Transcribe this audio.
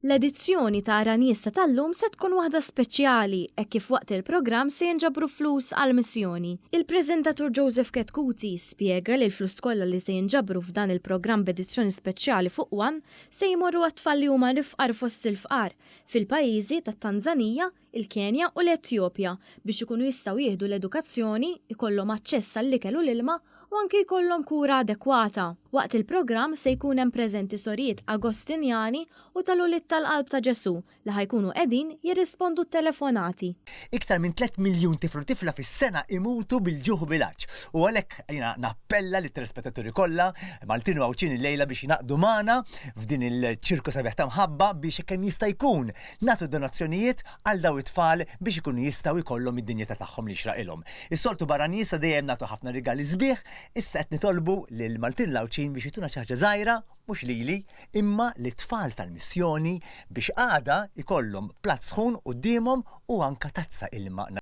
L-edizzjoni ta' Ara Niesha tal-lum se tkun waħda speċjali hekk kif waqt il-programm se jinġabru flus għall-missjoni. Il-preżentatur Joseph Chetcuti spjega li l-flus kollha li se jinġabru f'dan il-programm b'edizzjoni speċjali fuq one se jmorru għat-tfal li huma l-ifqar fost il-fqar fil-pajjiżi tat-Tanzanija, il-Kenja u l-Etjopja biex ikunu jistgħu jieħdu l-edukazzjoni, ikollhom aċċess għall-ikel u l-ilma u anki jkollhom kura adekwata. Waqt il-programm se jkun hemm preżenti sorijiet Agostinjani u tal-Ulied tal-Qalb ta' Ġesù li ħa jkunu qegħdin jirrispondu t-telefonati. Iktar minn 3 miljun tifel u tifla fis-sena imutu bil-ġuħ u bil-għatx. U għalhekk jiena nappella lit-telespettaturi kollha, Maltin u Għawdxin illejla biex jingħaqdu magħna f'din il-ċirku sabiħ ta' mħabba biex kemm jista' jkun nagħtu donazzjonijiet għal dawn it-tfal biex ikunu jistgħu jkollhom id-dinjità tagħhom li jixraqilhom. Is-soltu barra n-niesa dejjem nagħtu ħafna rigali sbieħ, issa qed nitolbu lill-Maltin l-Għawdxin biex jtuna xi ħaġa żgħira, mhux lili, imma lit-tfal tal-missjoni biex għada jkollhom platt sħun quddiemhom u anke tazza ilma.